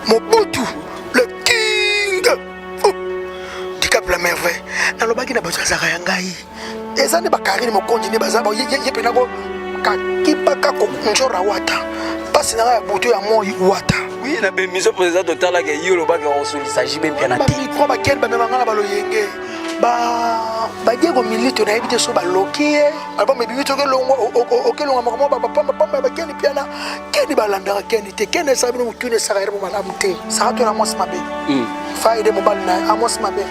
Mobutu le king oh, Dicap la merveille. Nalobaki na bato azalaka ya ngai. Eza nde bakarine mokonzi nde baza ye mpe nako kakipaka njora wata mpasi na ngai ya butu ya moi wata. Oui, na bemission président totalaka ye olobaki okosolisa JB Mpiana te. Bamikro bakende bamema ngai na baloyenge ba Diego Milito nayebi te so baloki ye album ebimi toki elongwa okelonga makambo bapambapamba bakeni piana keni balandaka keni te keni esala bino motuna esaka ye malamu te saka tona mwasi mabe faide mobali na ye amwasi mabe.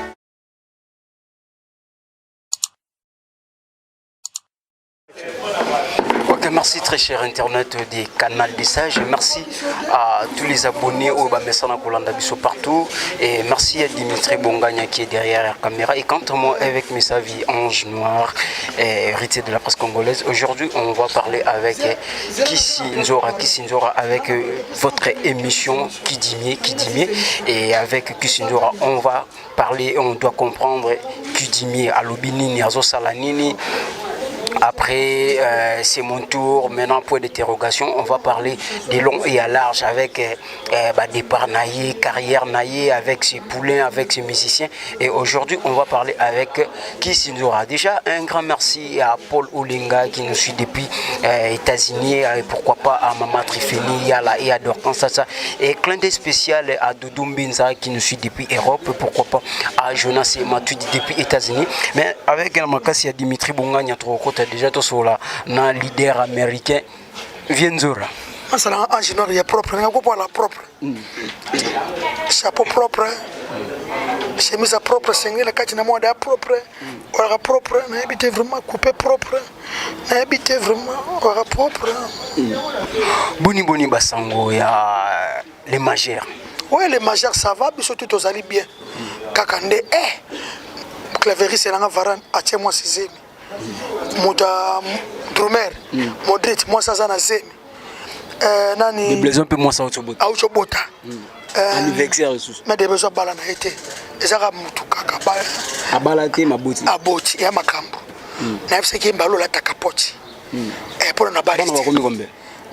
Ok, merci très cher internaute des Canal des Sages. Merci à tous les abonnés au Bamessana Kolanda Biso partout. Et merci à Dimitri Bongagna qui est derrière la caméra. Et quant à moi, avec Messavi Ange Noir, héritier de la presse congolaise, aujourd'hui on va parler avec Kissi Nzora. Kissi Nzora avec votre émission Qui dit mieux, qui dit mieux. Et avec Kissi Nzora, on va parler, on doit comprendre Qui dit mieux, alobi nini, azosala nini. Après, c'est mon tour. Maintenant, point d'interrogation, on va parler de long et à large avec bah, départ na ye, carrière na ye, avec ses poulains, avec ses musiciens. Et aujourd'hui, on va parler avec Kissi Nzora. Déjà, un grand merci à Paul Olinga qui nous suit depuis États-Unis, et pourquoi pas à Mama Trifeni, Yala et à Dorcan Sasa. Et clin d'œil spécial à Doudou Mbinza qui nous suit depuis Europe, pourquoi pas à Jonas et Matuidi depuis États-Unis. Mais avec un makasi à Dimitri Bonganya, déjà tout sur la na leader américain Vienzora. Masala ange noir ya propre, nga ko la propre. Chapeau propre. Chemise propre, sengela kati na mwa da propre. Ora propre, na habité vraiment coupé propre. Na habité vraiment ora propre. Boni boni basango ya les majeurs. Oui, les majeurs ça va, biso tout ozali bien. Kaka nde claverie nanga Varane atie moi sizemi. Moto drummer Modric moi aza na zemi. Nani Blaison mpe mwasi auti auti obota. Anniversaire lisusu. Mais de besoin bala na ye te. Ezaka mutu kaka abala te maboti. Aboti ya makambo. Nayebisaki ye mbala olataka poti. Mpona na bali bana bakomi combien?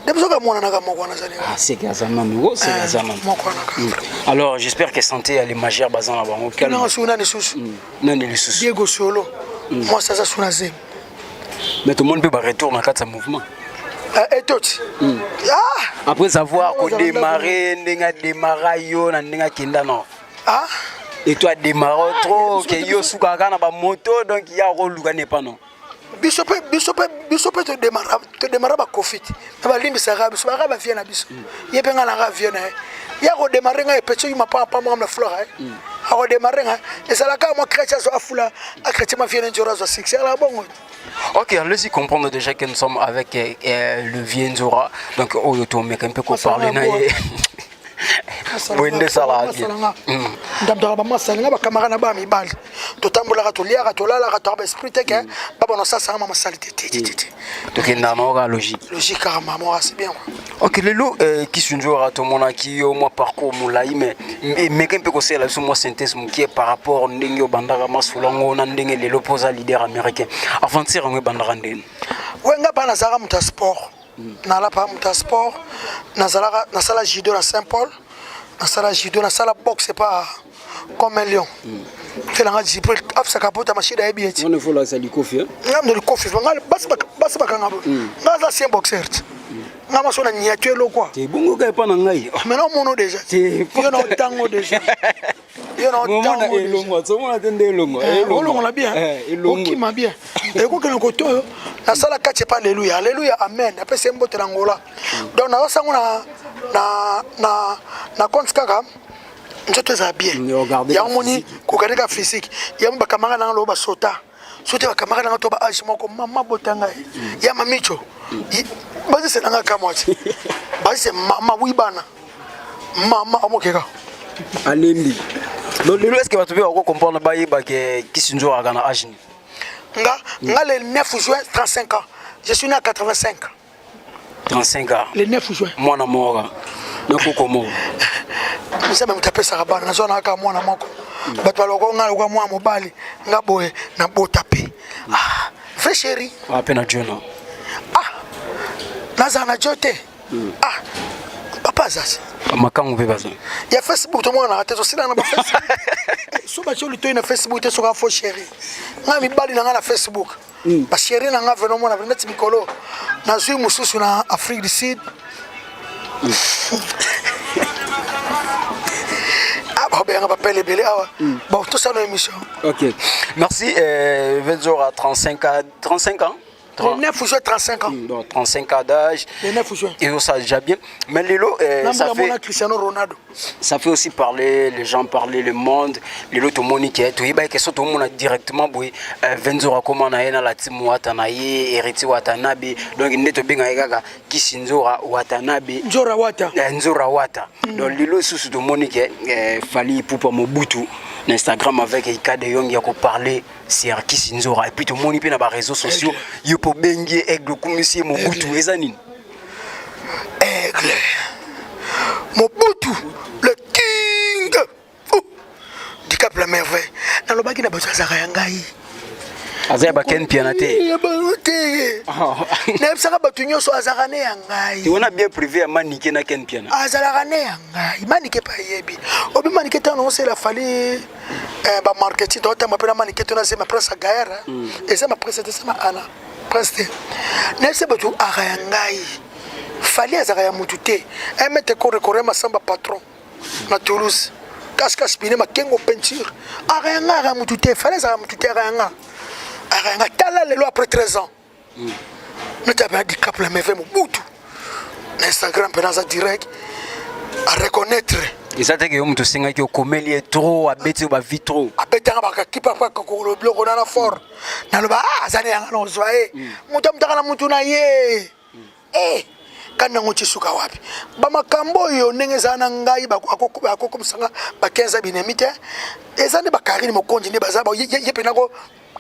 De besoin ka mwana naka moko wana azali. Ah, c'est que aza nanu, oh, c'est que aza nanu. Moko wana kaka. Alors, j'espère que santé ya les majeurs baza na bango calme. Nanga su nani susu? Nani lisusu? Diego Solo. Mwasi aza su na zemi. Mais tout le monde peut retour na kati ya mouvement. Etoti. Ah! Après avoir ko démarrer ndenge adémarra yo na ndenge akenda non. Ah! Et toi démarrer trop que yo suka kaka na ba moto donc ya koluka ne pas non. Biso mpe biso mpe biso mpe todémarra bakofi te me balimbisaka biso baka bavie na biso ye mpe ngai nanga vie na ye ye akodémarre ngai epeti soki mapapa na flora ye akodémarre ngai ezalaka mwa chrétien azo afula achrétien ma vie na nzoro azwa succès ala bongo. Ok, allez-y comprendre déjà que nous sommes avec le vieux Nzora. Donc, oh, yo, mais un peu qu'on parle na ye. Boye sala bien. Ndamtaka bamasalinga bakamara na baa mibali totambolaka toliaka tolalaka toka baesprit te ke babana osasanga ma masali te te te te. Tokenda na oka logique. Logique kaka mama, c'est bien quoi. Ok, lelo Kissi Nzora tomonaki yo mwa parcours molai, mais meke mpe kosala biso mwa synthèse mokie par rapport ndenge obandaka masolo yango na ndenge lelo mpo oza leader américain. Aventure yango ebandaka ndenge? We nga mpa nazalaka moto ya sport, nalapa moto ya sport, nazalaka nasala judo na Saint Paul, nasala judo, nasala boxe pa comme un lion. Felanga Jibril afisaka pota mashida yebi eti. Wana faut lakisa likofi. Nga ndo likofi nga basi bakanga bo. Nga aza ancien boxeur ti. Nga maso na niatu eloko. Te bongo ka epa na ngai. Maintenant mono déjà. Te yo na otango déjà. Yo na otango elongo, tsomona te nde elongo. Olongola bien. Okima bien. Ekokende koto oyo nasala kati epa alleluya alleluya amen apesi ye mbote na Ngola. Donc nazosango na na na na compte kaka nzoto ezala bien. Yango moni kokende ka physique yango bakamara nanga lobo basota so te bakamara nanga to ba age moko mama bota ngai ya mamicho bazise nanga kamwa ti bazise mama wi bana mama omokeka alembi. Donc lelo est-ce que bato mpe bako comprendre bayeba ke Kissi Nzora aka na age nini? Nga le 9 juin 35 ans, je suis né à 85. 35 ans. Le 9 juin. Mwana moko na koko moko. Nzambe moto apesaka bana, nazwa na kaka mwana moko. Bato baloko nga lokola mwana mobali nga boye nabota mpe. Ah, vrai chéri. Ah, mpe na Jono. Ah, nazala na jo te. Ah, papa azazi. Bamakangu mpe baza ya Facebook, tomonanaka te, tosila na bafacebook. So batio litoi na Facebook te, soka faux chéri. Ngai mibali na ngai na Facebook, bachéri na ngai veno mona neti mikolo nazwi mosusu na Afrique du Sud. Ah, babengaka bapele ebele awa. Bon, tosala émission. Ok, merci. Vezora, 35 à 35 ans. Le 9 juin, 35 ans. Donc 35 ans d'âge. Le 9 juin. Et ça déjà bien. Mais lelo, ça fait Cristiano Ronaldo. Ça fait aussi parler les gens, parler le monde. Lelo tout le monde qui est tout bah que tout le monde directement boy Venzora comment na na la team Watanabe, Héritier Watanabe. Donc nde to benga kaka Kisinzora Watanabe. Nzora Wata. Nzora Wata. Donc lelo sous tout le monde qui est Fally Ipupa Mobutu na Instagram avec Ika de Yong ya ko parler sur Kisinzora et puis tout le monde na ba réseaux sociaux yo po bengi aigle kumisi Mobutu eza nini? Aigle Mobutu le king du Cap la merveille. Nalobaki na bato azalaka ya ngai. Aza ya baken piana te. Ya bango te. Nayebisaka bato nyonso azalaka ne ya ngai. Te wana bien privé ya Manike na Ken Piana. Azalaka ne ya ngai. Manike pa yebi. Obi Manike ntango osela Fally bamarketing totamba mpe na Manike to nazema prince ya gaere. Eza ma prince te, eza ma ana prince te. Nayebisa bato aka ya ngai. Fally azalaka ya mutu te. Un mètre kore masamba patron na Toulouse. Cache-cache pine makengo peinture. Aka ya ngai, aka ya mutu te. Fally azalaka mutu te, aka ya nga. Aka ya nga. Tala lelo après 13 ans. Neti abe Dicap la merveille Mobutu. Na Instagram mpe naza direct à reconnaître. Eza te ke yo moto osengaki, okomeli ye trop, abeti yo bavi trop. Abetanga bakakipa pa kokolo biloko nana fort. Naloba ah, aza ne yanga na ozwa ye. Moto amutaka na mutu na ye. Eh, kandi yango ti suka wapi bamakambo oyo ndenge ezala na ngai akokomisanga ba 15 binemi te. Eza nde bakarine mokonzi nde baza ye mpena ko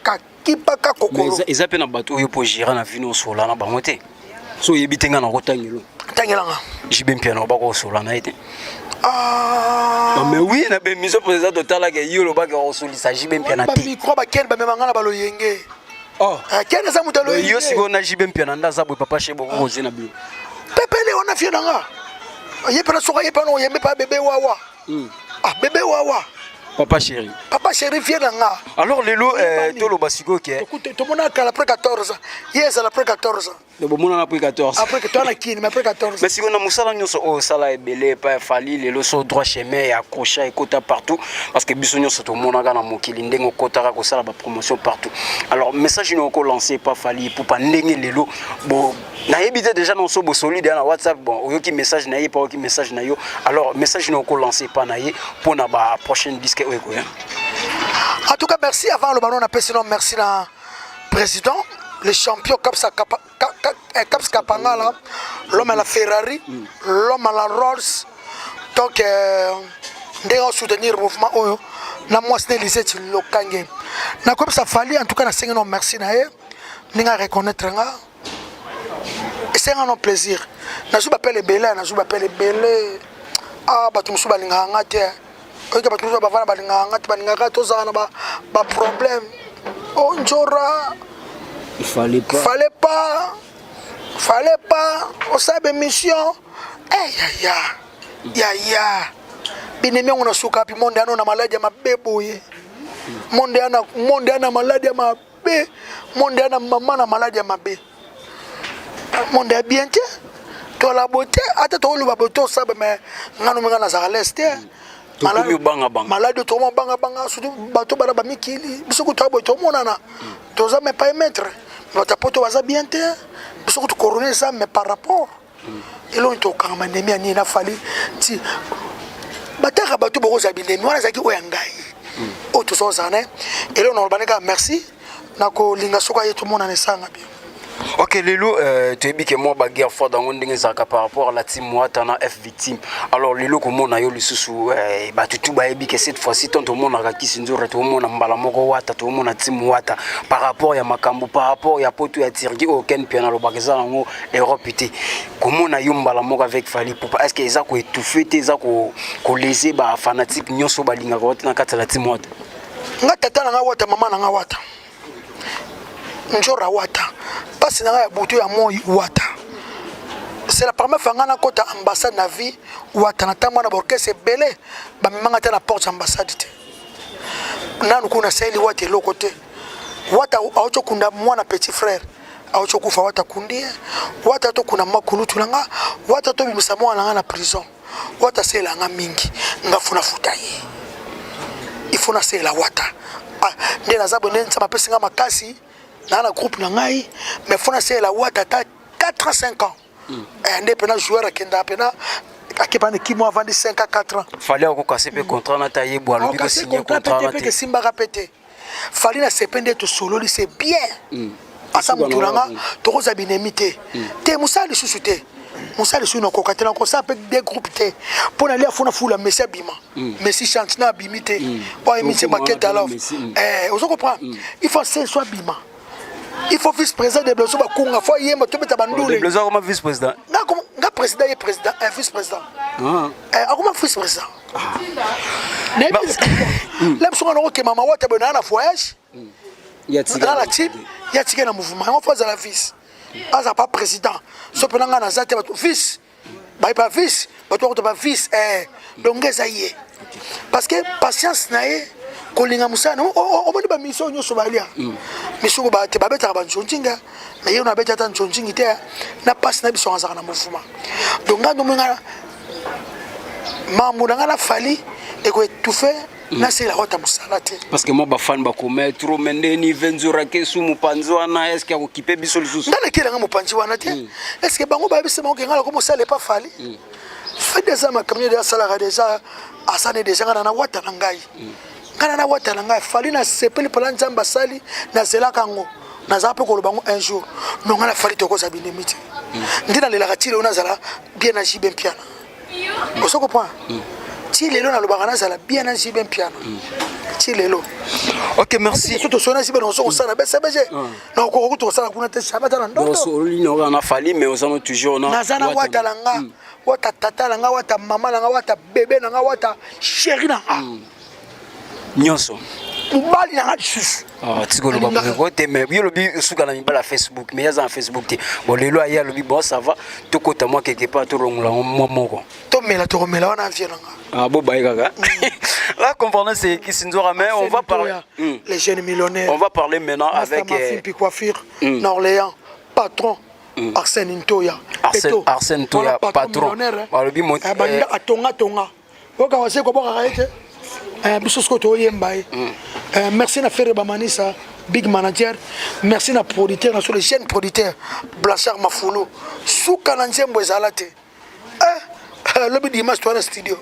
kakipaka kokolo. Eza mpe na bato oyo mpo géra na vino osola na bango te. So oyebi te, nga na kotangelo. Ntangelanga. JB Mpiana, obaka osola na ye te. Ah. Mais oui, na bémission président totalaka ye, olobaka osolisa JB Mpiana te. Bamicro bakende bamemanga na baloyenge. Oh. Kende eza moto aloyenge. Yo sikoyo na JB Mpiana nde aza boye, papa chez boko koze na bino. Pepele wana fie na nga ye mpena soka ye mpena oyembe pa bebe wawa. Ah, bebe wawa. Papa chéri. Papa chéri vie na nga. Alors lelo toloba sikoyo ke tomona kala après 14 ans, ye ezala après 14 ans. Bomonana après 14. Après que toi na kini, mais après 14. Mais sikoyo na mosala nyonso oyo osala ebele epai ya Fally, lelo so droit chemin ya accrocha ekota partout, parce que biso nyonso tomonaka na mokili ndenge okotaka kosala bapromotion partout. Alors message nini okolance epa Fally Ipupa ndenge lelo bo nayebi te déjà nyonso bosolide na WhatsApp? Bon, oyoki message na ye pa oyoki message na yo. Alors message nini okolance epa na ye mpona baprochaine disque oyo ekoya? En tout cas merci. Avant aloba no, napesi no merci na président le champion Caps, Caps Kapangala, l'homme à la Ferrari, l'homme à la Rolls. Donc ndenge soutenir mouvement oyo na mwasi na Elisette Lokange, nakoyebisa Fally, en tout cas nasengi no merci na ye ndenge areconnaître nga. Esenga no plaisir. Nazwi bapele ebele, nazwi bapele ebele. Ah, bato mosusu balingaka nga te. Oyoka bato mosusu bavanda balingaka nga te, balingaka tozala na baproblème. O Njora, fallait pas, fallait pas, fallait pas osala bémission. Eh, yaya yaya, binemi yango na suka api? Monde ano na maladi ya mabe boye, monde ana, monde ana maladi ya mabe, monde ana mama na maladi ya mabe, monde ya bien te. Tola boye te, ata tokoloba boye, tosaba, mais ngano minga nazalaka lese te. Tokomi obangabanga. Maladi oyo tokoma bangabanga, surtout bato bana bamikili. Biso kutu boye tomonana toza, mais pas maître. Bato ya poto baza bien te. Biso kutu corona eza, mais par rapport elongi tokanga mandemi ya nini na Fally ti bataka bato bokozala bindemi wana ezalaki oyo ya ngai oyo tozozala na ye. Eloko na kolobani kaka merci na kolinga soki aye tomonana esanga bien. Ok, lelo toyebi ke mwa baguerre froide yango ndenge ezalaka par rapport à la team Wata na F Victime. Alors lelo komona yo lisusu, bato tu bayebi ke cette fois-ci tant tomonaka Kisi Nzora, tomona mbala moko Wata, tomona team Wata par rapport ya makambo, par rapport ya poto ya Turquie oyo Ken Piana alobaka eza yango Europe te. Komona yo mbala moko avec Fally Ipupa, est ce que eza koétouffe te, eza kolese bafanatique nyonso balingaka Wata na kati ya la team Wata? Nga tata na nga Wata, mama na nga Wata, Njora Wata, mpasi na ngai ya butu ya moi Wata. C'est la première fois nga nakota ambassade na vie. Wata na ntango na baorchestre ebele bamemanga te na porte ambassade te. Nanu kuna nasaleli Wata eloko te. Wata auti okunda mwana petit frère, auti okufa, Wata akundi ye. Wata tokunda mwa kulutu na nga, Wata tobimisa mwana na nga na prison. Wata asalela nga mingi, nga fo nafuta ye, il faut nasalela Wata. Ah, nde naza boye, nde Nzambe apesi nga makasi naa na groupe na ngai, mais fo nasalela Wata ata 4 ans, 5 ans. Nde mpena joueur akendaka mpena akepa na kimo, avandi 5 à 4 ans. Fally akokase mpe contrat na ta ye bo alobi kosigner contrat na te, esimbaka mpe te. Fally na sepe nde tosololi, c'est bien. Asa motu na nga, tokozwa binemi te te. Mosala lisusu te, mosala lisusu nakoka te, nakosala mpe de groupe te mpo na lia fo nafula Messi abima. Messi chante na abimi te po ayemi te makete. Alors ozo comprendre, il faut senso abima, il faut vice président de Blazo Bakunga fo ayemba, tobeta bandule. Blazo akoma vice président? Nga président, ye président, un vice président, akoma vice président. La biso nga nakokema mawata boye, naa na voyage na la team ya tike na mouvement yango. Fo azala vice, aza pas président. So mpena ngai naza te, bato vice baye pa vice, bato bakota ba vice. Donc nga eza ye parce que patience na ye, kolinga mosala. Omoni bamission nyonso balia misuku te, babetaka banzonzinga, mais ye ono abeti ata nzonzingi te na mpasi na biso, azalaka na mouvement. Donc ngai ndomoi nga mambo na ngai na Fally ekoétouffe, nasela kota mosala te. Parce que moi bafan bakoma trop, mais ndeni Venzora kesu mopanzi wana, est ce que akokipe biso lisusu? Nga nakelanga mopanzi wana te. Est ce que bango bayebisi bango ke nga nako mosala epa Fally? Fait déjà makambo nde asalaka déjà, asani déjà. Nga na Wata na ngai, nga na Wata na ngai. Fally nasepeli mpona Nzambe asali, nazelaka yango, nazala mpe koloba yango un jour. No nga na Fally tokozala binemi te. Nde nalelaka ti lelo, nazala bien na JB Mpiana. Ozo comprendre, ti lelo nalobaka nazala bien na JB Mpiana ti lelo. Ok, merci. So tosona JB nazo kosala BCBG, nakokoka kutu kosala kuna te, shabata na ndoto. Na Fally, mais ozana toujours na naza na Wata na nga, Wata tata na nga, Wata mama na nga, Wata bebe na nga, Wata chéri na nga. Nyonso. Mobali na nga lisusu. Tikoloba boye te, mais yo lobi suka na mibala ya Facebook, mais aza na Facebook te. Bon, lelo aye alobi bon, ça va, tokota mwa quelque part, tolongola mwa moko. Tomela, tokomela wana vie na nga. Ah bon, baye kaka là, comprenez, c'est Kisindora, mais on va parler Les jeunes millionnaires. On va parler maintenant avec Mafimpi Coiffure na Orléans, patron Arsène Ntoya. Arsène, Arsène Ntoya, patron. Balobi atonga tonga oka wase kobokaka ye te, biso sikoyo toyemba ye. Merci na Frere Bamanisa, big manager. Merci na producteur na so, le jeune producteur Blanchard Mafulu. Suka na nzembo ezala te, lobi dimanche toza na studio.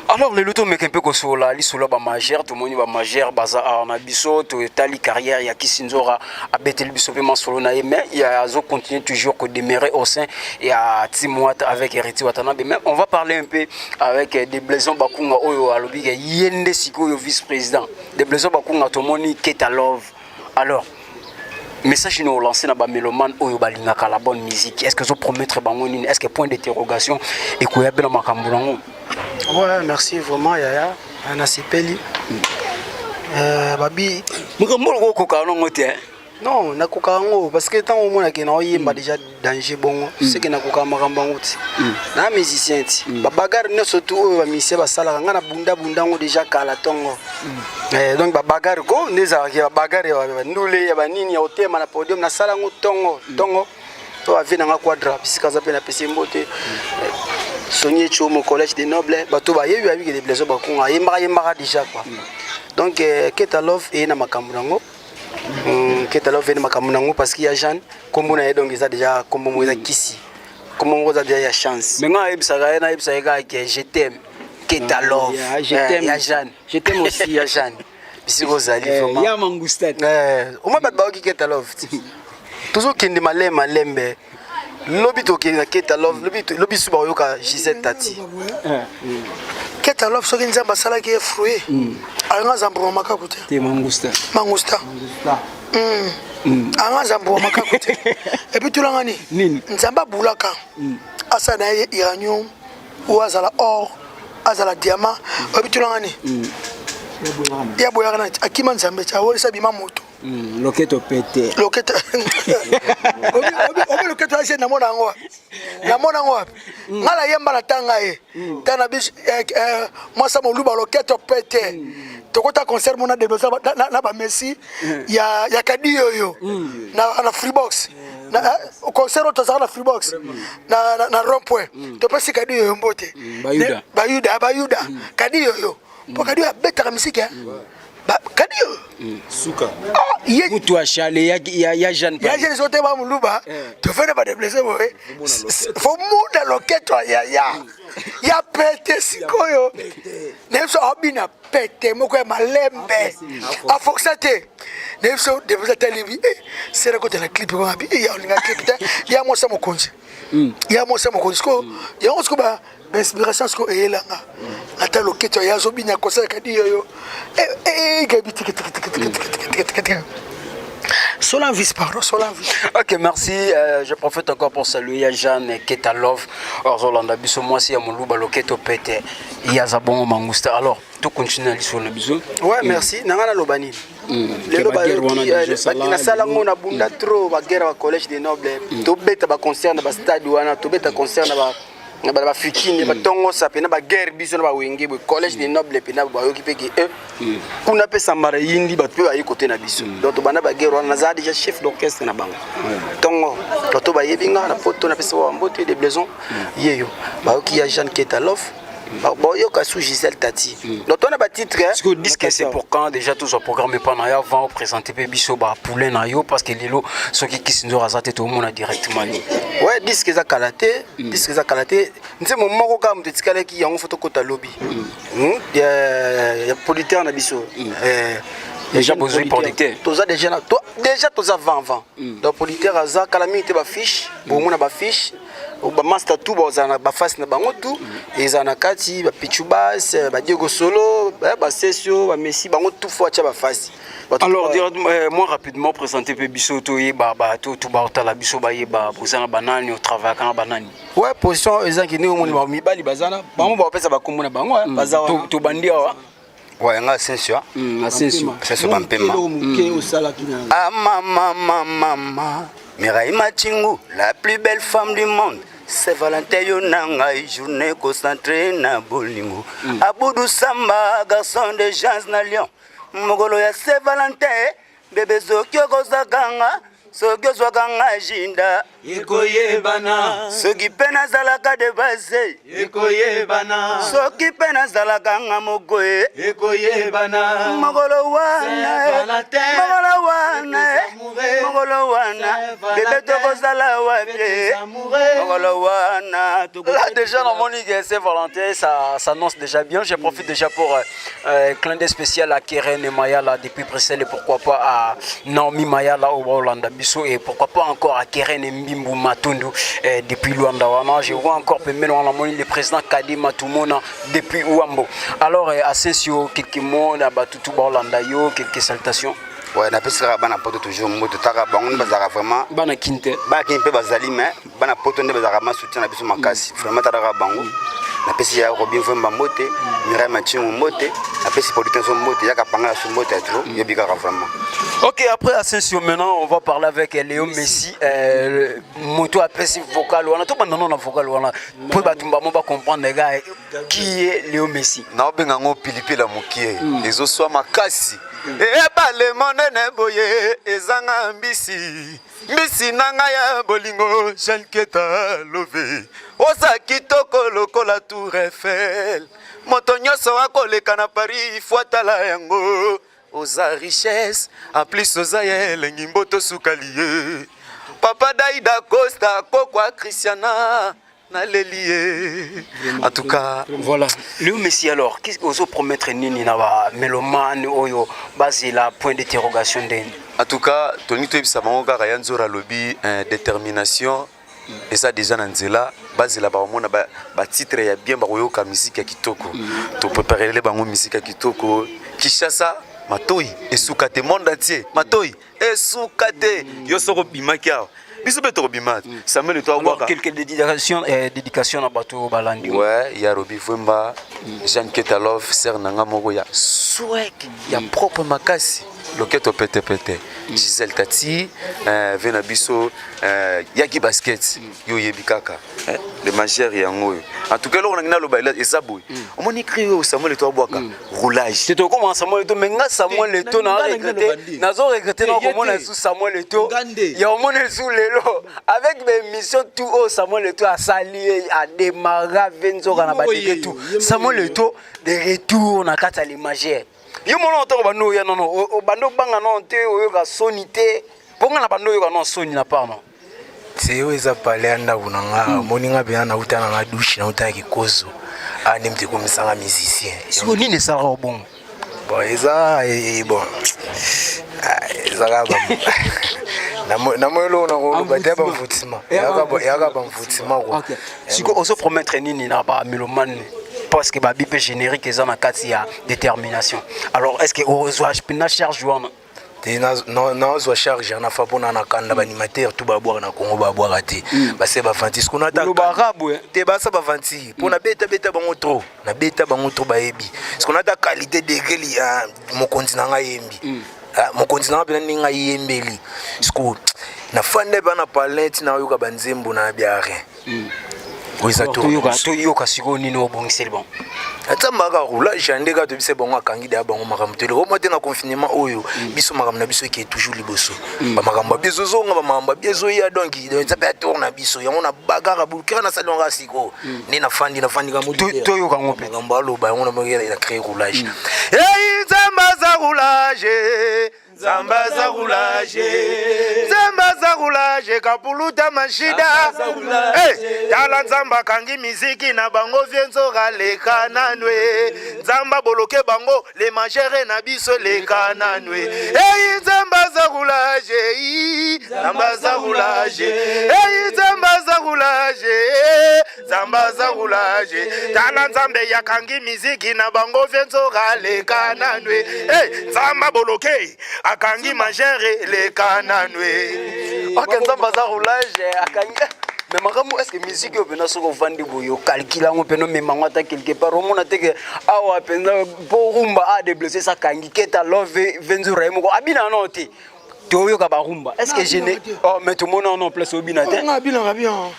Alors lelo tomeka mpe kosola lisolo ya bamagere. Tomoni bamagere baza awa na biso, totali carrière ya Kisinzora, abeteli biso mpe masolo na ye, mais azocontinue toujours kodemeurer au sein ya Team Wata avec Héritier Watanabe. Mais on va parler un peu avec de Blaison Bakunga oyo alobi ke ye nde sikoyo vice président de Blaison Bakunga. Tomoni Keta Love. Alors message no lancé na bamélomane oyo balingaka la bonne musique, est ce que ozopromettre bango nini? Est ce que point d'interrogation ekoya mpe na makambo nango? Ouais, merci vraiment yaya, nasepeli. Babi makambo oloko okoka nango te. Non, nakoka yango parce que ntango omonake na oyemba déjà danger bongo, seke nakoka makambo yango ti na musicien ti babagarre nyonso tu oyo bamusicien basalaka, ngai na bunda bunda yango déjà kala ntongo. Donc babagarre ko nde ezalaki babagarre ya bandule, ya banini, ya kotema na podium, nasala yango ntongo ntongo. To ave nanga Quadra bisika aza mpe napesi mbote, Soni Echomo, collège des nobles, bato bayebi, bayebi ke de Blaison Bakunga ayembaka, yembaka déjà quoi. Donc Keta Love eye na makambo nango. Keta Love eye na makambo nango parce que ya Jeanne kombo na ye, donc eza déjà kombo moko eza kisi, kombo moko eza déjà ya chance. Mais nga nayebisaka ye, nayebisaka ye kaka ke je t'aime, Keta Love. Je t'aime. Ya Jeanne. Je t'aime aussi. Ya Jeanne bisika ozali vraiment. Ya mangusta. Omoi bato bayoki Keta Love, tozokende malembe malembe. Lobi tokende na Keta Love, lobi lobi su bakoyoka Gisele Tati. Keta Love, soki Nzambe asalaki ye fruit, alinga aza mbuma makaku te. Te, mangusta. Mangusta, anga aza mbuma makaku te. Et puis tulanga nini? Nini? Nzambe abulaka asala na ye uranium oyo azala or, azala diamant. Oyebi tulanga nini? Ya boyaka na akima Nzambe ti awolisa bima moto. Loketo pete. Loketo. Obi loketo ase namona yango wapi? Namona yango wapi? Nga nayemba na tanga ye. Tana biso eh, eh, mwasa moluba loketo pete. Tokota concert mona deblosa na, na ba Messi ya ya kadi oyo na na Freebox. Na eh, concert oyo tozalaka na Freebox na na, na rond point. Topesi kadi oyo mbote. Bayuda. Bayuda, bayuda. Kadi oyo. Po kadi oyo abetaka misiki. Kadi oyo. Suka. Ah, ye Mutu ya chale ya ya ya Jeanne. Ya jeune sote ba muluba tofende ba déplacer boye fo muna loketo ya ya ya pete sikoyo na biso abina pete moko ya malembe afokisa te na biso déplacer talibi eh sera kota na clip ko abi ya olinga clip te ya mwasa mokonzi ya mwasa mokonzi sikoyo yango sikoyo ba inspiration sikoyo eyelanga ata loketo ya azobina kosalaka di yoyo gabi tiki tiki tiki tiki tiki tiki tiki Solanvis, pardon, Solanvis. Ok, merci. Je profite encore pour saluer Jeanne Ketalov, Orzolanda biso mwasi ya moluba loketo pete ya zabongo mangusta. Alors, tout continue à l'issue na biso. Ouais, merci. Nanga na loba nini? Lelo bayoki nasala ngo na bunda trop ba guerre ba collège des nobles. Tobeta ba concert na ba stade wana, tobeta concert na ba na ba bafikini batongosa mpe na baguerre biso na bawenge boye collège des nobles mpe na bayoki mpe ke kuna mpe sambara eyindi bato mpe baye kote na biso. Donc tobanda baguerre wana, nazala déjà chef d'orchestre na bango ntongo. Bato bayebi nga na poto, napesa ba mbote de blaison yeyo bayoki ya Jeanne Ketalof, bayoka sous Gisèle Tati. Donc tona batitre. Sikoyo disque, c'est pour quand déjà? Tozwa programme epa na yo avant oprésente mpe biso bapoulain na yo, parce que lelo soki kisi nzoro aza te, toomona directement nini? Ouais, disque eza kala te, disque eza kala te. Nzembo moko kaka moto etikalaki yango, fo tokota lobi ya producteur na biso. Déjà bozwi producteur? Toza déjà na déjà toza 20 20. Donc producteur aza kala mingi te, bafiche bomona, bafiche bamaster tout bazala na baface na bango tout ezala na kati, bapichu bas, badiego solo, basesio, bamessi, bango tout fo atya baface. Alors moi rapidement présenter mpe biso, toyeba bato to baotala biso, bayeba boza na banani, otravaillaka na banani. Ouais, position ezaki ndenge omoni mibali baza na bango, bapesa bakombo na bango baza wana. Tobandi awa. Ouais, nga Asensio. Asensio. Asensio Bampema. Moke osalaki na Ah maman, maman, maman. Mireille Machingu, la plus belle femme du monde. Saint Valentin yo na ngai, journée concentrée na bolingo. Aboudou Samba, garçon de gens na Lyon. Mokolo ya Saint Valentin, bébé soki okozakanga, soki ozwaka nga jinda. Ekoyebana. Soki mpe nazalaka de base. Ekoyebana. Soki mpe nazalaka nga mokoye. Ekoyebana. Mokolo wana, mokolo wana, mokolo wana, bébé tokozala wapi mokolo wana? Là déjà namoni que Saint Valentin, ça s'annonce déjà bien. Je profite déjà pour clin d'œil spécial à Keren et Mayala depuis Bruxelles et pourquoi pas à Naomi Mayala au Hollande biso et pourquoi pas encore à Keren et Mbimbu Matundu depuis Luanda wana. Je vois encore pembeni wana moni le président Kadi Matumona depuis Ouambo. Alors Asensio, quelques mots na batutu ba Hollanda yo, quelques salutations. Ouais, napesi kaka bana poto toujours mbote, taka bango nde bazalaka vraiment. Bana kinte. Bana kini mpe bazali, mais bana poto nde bazalaka ma soutien na biso makasi vraiment. Talaka bango, napesi ya Robin Vwemba mbote, Mirai Machingu mbote, napesi producteur so mbote, yaka panga ya so mbote ya trop, yobi kaka vraiment. Ok, après Asensio, maintenant on va parler avec Léo Messi. Moto apesi vocal wana, to bandano na vocal wana po bato bamo ba comprendre les gars qui est Léo Messi. Naobenga yango pilipili ya mokie, ezoswa makasi. Ebale monene boye ezanga mbisi, mbisi na ngai ya bolingo Jeanne Keta Love, oza kitoko lokola Tour Eiffel. Moto nyonso akoleka na Paris fo atala yango. Oza richesse, en plus oza ya elengi, mboto sukali ye. Papa Daida Costa kokwa Christiana, naleli ye en tout cas. Voilà Léo Messi. Alors, qu'est-ce que ozo promettre nini na ba mélomane oyo bazela, point d'interrogation ndeni? En tout cas tolingi toyebisa bango kaka ya nzora alobi détermination eza déjà na nzela. Bazela, bakomona batitre ya bien, bakoyoka musique ya kitoko. Topréparele bango musique ya kitoko. Kinshasa matoi esuka te, monde entier matoi esuka te. Yo soko obimaki awa, biso mpe tokobima. Samuel toabwaka. Quelques dédications, dédication na bato balandi. Ouais, ya Robi Vwemba, Jeanne Ketalov, sœur na nga moko ya swag ya propre makasi. Loketo pete pete. Gisèle Tati, ve na biso Yaki Basket, yo yebi kaka. Le majeur yango oyo. En tout cas, eloko na ngai naloba eza boye. Omoni cri oyo Samuel Eto'o abwaka, roulage. Te tokoma Samuel Eto'o, mais nga Samuel Eto'o na regretter, nazo regretter na komona lisusu Samuel Eto'o. Ya omona lisusu lelo avec ba émission tout oyo Samuel Eto'o asali ye, a démarra ve nzoka na ba dege tout. Samuel Eto'o de retour na kati ya le majeur. Yo mona otango bando oya nono, bando obanga nono te, oyoka soni te. Mpo nga na bando oyoka nono soni na part non. Te oyo eza palais ya ndako na nga, omoni nga mpenza nauta na nga douche, nauta na kikozo. Ah, nde moto ekomisa nga musicien. Sikoyo nini esalaka yo bongo? Bon, eza, bon, ah, eza kaka ba namoni eloko na koloba te, ya bamvutima. Eyaka bamvutima, quoi. Ok. Sikoyo ozo promettre nini na ba mélomane? Parce que babi mpe générique eza na kati ya détermination. Alors est-ce que ozwa mpena charge wana? Te, nazwa charge yana fa mpona na kanda baanimateur tu babwaka na Congo babwaka te, base bavanti sikoyo ata Oloba arabe, eh? Te, basa bavanti mpo nabetabeta bango trop, nabeta bango trop, bayebi sikoyo nata qualité degré mokonzi na ngai yembi. Ah, mokonzi na ngai mpena ndenge ayembeli sikoyo, nafanda mpe na palin ntina oyoka banzembo na bia rien. Oyo eza tour. Toyoka sikoyo nini obongiseli bango? Nzambe aka roulage ya ndenge atobisa bango, akangi deya bango makambo te. Eloko te na confinement oyo, biso makambo na biso eke toujours liboso, bamakambo ya biso ezozonga, bamakambo ya biso ezoya. Donc eza mpe ya tour na biso yango na bagara bulukira nasali yango sikoyo nde nafandi ka. Toyoka yango mpe. Makambo aloba yango na créé roulage. Ei, Nzambe aza roulage, Nzambe aza roulage, Nzambe aza roulage, kapuluta mashida. Hey, tala Nzambe akangi miziki na bango, vie nzoka leka nanwe. Nzambe aboloke bango, le majere na biso leka nanwe. Ei, Nzambe aza roulage, Nzambe aza roulage. Ei, Nzambe aza roulage, Nzambe aza roulage. Tala Nzambe yakangi miziki na bango, vie nzoka leka nanwe. Hey, Nzambe aboloke, akangi majere leka nanwe. Ok, Nzambe aza roulage, akangi. Mais makambo, est ce que musique oyo mpenza, soki ovandi boye okalkile yango mpena, omema yango ata quelque part, omona te ke awa mpenza mpo rumba a déblesse akangi keta love venzura ye moko abina nano te, toyoka barumba? Est ce que je ne, oh, mais tomona wana place obina te. Nga abinaka bien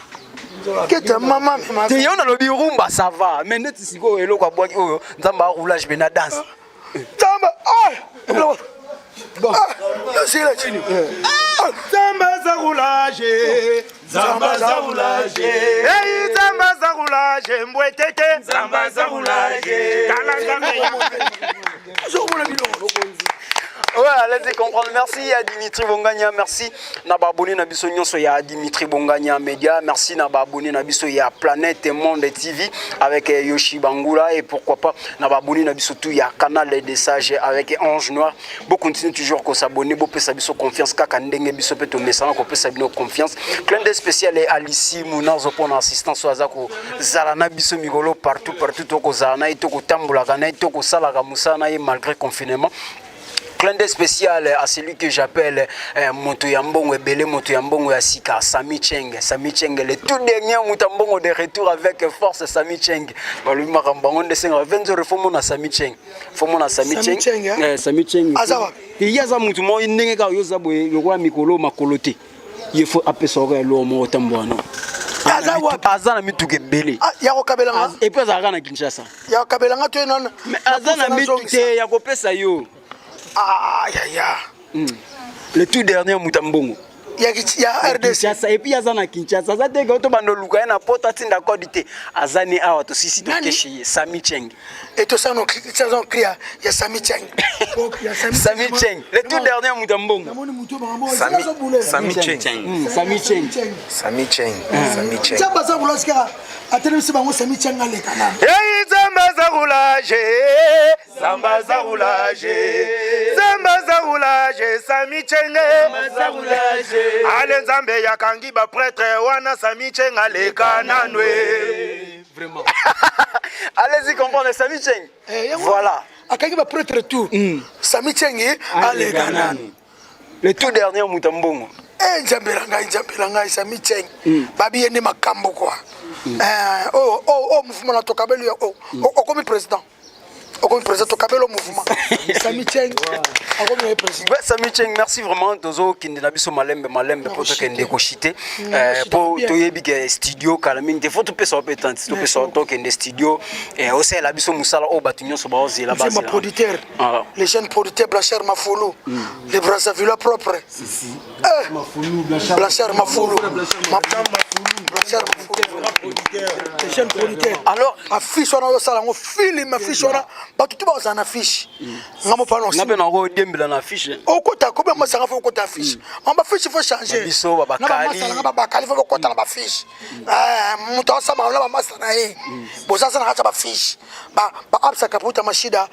keta mama. Te, yo nalobi rumba, ça va, mais neti sikoyo eloko abwaki oyo, Nzambe aroulage mpe na danse. Nzambe, ah! Ah! Nzambe aza roulage, Nzambe aza roulage. Ei, Nzambe aza roulage, mbwetete. Nzambe aza roulage, tala Nzambe. Ozomona biloko. Ouais, allez comprendre. Merci à Dimitri Bongania. Merci na ba abonné na biso nyonso ya Dimitri Bongania Media. Merci na ba abonné na biso ya Planète Monde TV avec Yoshi Bangula et pourquoi pas na ba abonné na biso tout ya Canal des Sages avec Ange Noir. Bo continue toujours ko s'abonner, bo pesa biso confiance kaka ndenge biso pe to mesana ko pesa bino confiance. Clin d'œil spécial est Alice Munazo pour assistance oyo aza ko zala na biso mikolo partout partout, to ko zala na ye, to ko tambolaka na ye, to ko salaka mosala na ye malgré confinement. Clin d'œil spécial à celui que j'appelle Moto ya Mbongo ebele, Moto ya Mbongo ya sika, Sami Cheng. Sami Cheng, le tout dernier Moto ya Mbongo de retour avec force, Sami Cheng. Balobi makambo bango nde senga 20 faut mona Sami Cheng. Faut mona Sami Sami Cheng. Cheng, hein? Sami Cheng. Aza wapi? Ye aza mutu moko ndenge kaka yo za boye lokola mikolo makolo te. Ye faut apesa oka eloko moko tambola no. Aza wapi? Aza na mituka ebele. Ah, ya kokabelanga. Et puis azalaka na Kinshasa. Ya kokabelanga to nana. Mais aza na mituka te ya kopesa yo. Ah, ya ya. Le tout dernier moto ya mbongo. Ya RDC. Kinshasa, et puis aza na Kinshasa, aza te ke tobanda oluka ye na poto atinda kode te, aza ne awa, tosisi tokeshe ye, Sami Cheng. Et tout ça, non, cri ya Sami Cheng. Ya Sami Cheng, le tout dernier moto ya mbongo. Namoni mutu bango. Sami Cheng. Sami Cheng. Sami Cheng, Sami Cheng. Nzambe aza roulage kaka atelemisi bango, Sami Cheng aleka na. Ei, Nzambe aza roulage, Nzambe aza roulage, Nzambe aza roulage, Sami Cheng. Ale, Nzambe yakangi baprêtre wana, Sami Cheng aleka nanwe. Vraiment, allez-y comprendre, Sami Cheng. Voilà. Akangi baprêtre tout, Sami Cheng aleka nanu. Le tout dernier moto ya mbongo. Eh, Nzambe na ngai, Nzambe na ngai, Sami Cheng babi ye nde makambo kua. Oyo mouvement na tokabeli, okomi président. Okomi président, tokabelo mouvement. Sami Cheng akomi ye président. Ouais, Sami Cheng, merci vraiment. Tozo kende na biso malembe malembe po tokende koshite. Po toyebi ke studio kala mingi te, faut topesa mpe tante, topesa tokende studio, osala biso mosala oyo bato nyonso baozela. Nzemba bazela. Producteur. Ah. Les jeunes producteurs, Blanchard Mafulu, les Brazzavillois propres. Blanchard Mafulu. Blanchard Mafulu. Les jeunes producteurs. Alors, affiche wana osala yango film, affiche wana bato tu bazala na affiche. Nga mo pano. Nga mpe nango odembela na affiche. Okota kobe masanga, faut okota affiche. Ma ba fiche faut changer. Ba biso, ba bakali. Na ba masanga, ba bakali faut okota na ba fiche. Moto asama na ba masa na ye. Boza na kati ya ba fiche. Ba absa kaputa mashida,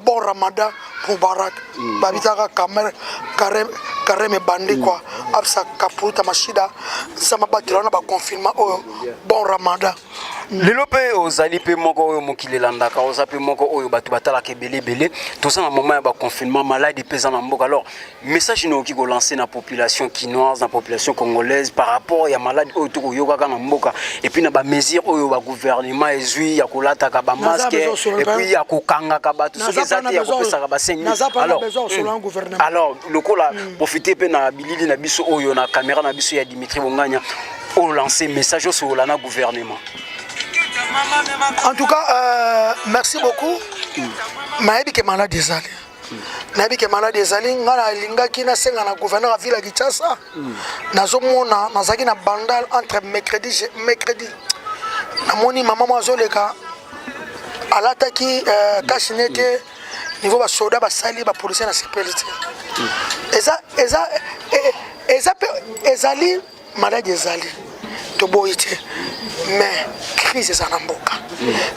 bon Ramadan Mubarak. Babitaka kamer carême carême bandi quoi. Absa kaputa mashida sama batela na ba confinement oyo, bon Ramadan. Lelo mpe ozali mpe moko oyo mokili elandaka, oza mpe moko oyo bato batalaka ebele ebele. Toza na moment ya baconfinement, maladi mpe eza na mboka. Alors, message nokoki kolancer na population kinoise, na population congolaise, par rapport ya maladi oyo tokoyokaka na mboka, et puis na bamesure oyo bagouvernement ezwi ya kolataka bamasque besoin et puis ya kokangaka bato soki eza te, ya kopesaka ba 5 Naza pa na Alors, besoin osolola na gouvernement. Alors lokola profite mpe na bilili na biso oyo, na caméra na biso ya Dimitri Bongania, oyo lancer message, osolola na gouvernement. En tout cas, merci beaucoup. Nayebi ke maladi ezali, nayebi ke maladi ezali. Ngai nalingaki nasenga na gouverneur ya ville ya Kinshasa. Nazomona, nazalaki na Bandal entre mercredi mercredi, namoni mama mo azoleka, alataki cache-nez te. Niveau basoda basali, bapolisier, na sepeli te. Eza mpe ezali maladi, ezali, toboyi te, mais crise eza na mboka.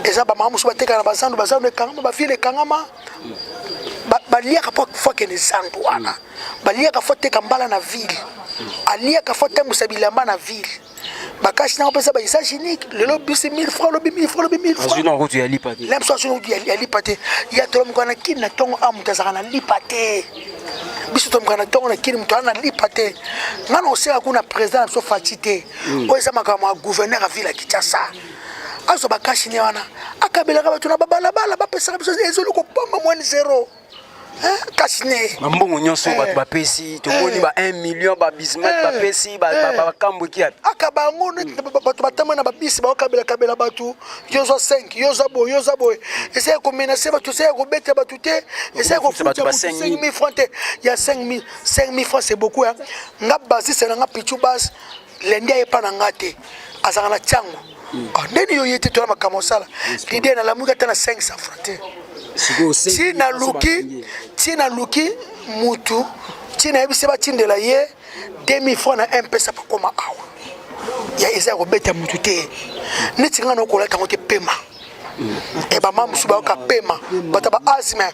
Eza bamama mosusu batekaka na bazandu, bazandu ekangama, bavile ekangama. Baliaka mpo faut akende zandu wana, baliaka faut teka mbala na ville, aliaka faut tambwisa bilamba na ville. Bakasi nango mpesa ba usage unique. Lelo bisi 1000 francs, lobi 1000 francs, lobi 1000 Azwi francs. na route ya lipa te. La mosusu azwi ya lipa te. Ya tolomoka na Kini na ntongo a, moto azalaka na lipa te. Biso tomoka na ntongo na Kini, moto aza na lipa te. Nga na osenga kuna président na biso Fatshi te, oyo eza makambo ya gouverneur ya ville ya Kinshasa, azwa bacache-nez wana, akabelaka bato na babalabala, bapesaka biso, ezoli kopamba mwani zero cache-nez. Bambongo nyonso bato bapesi, tomoni ba 1 million, babismat bapesi, bakambo eki yapi? Akaba yango neti bato batamboli na babisi, baokabelakabela bato, yo zwa 5, yo zwa boye, yo zwa boye. Eza ya komenacer bato, eza ya kobeta bato te, eza ya Kofuta bato kofuta ba motu 5 5000 francs te. Ya 5000, 5000 francs, c'est beaucoup hein. Nga basiste na nga pichu base, lendi ayepa na nga te, azalaka na tiango. Ah, ndeni yo ye te, toya makambo osala lide, nalamuki ata na 500 francs te. Ti naluki, ti naluki mutu, ti nayebisi batindela ye 2000 francs na Mpesa, pakoma awa. Ya eza ya kobeta mutu te. Neti nga na okolata yango te, pema e bama mosusu bayoka pema, bato ba asthme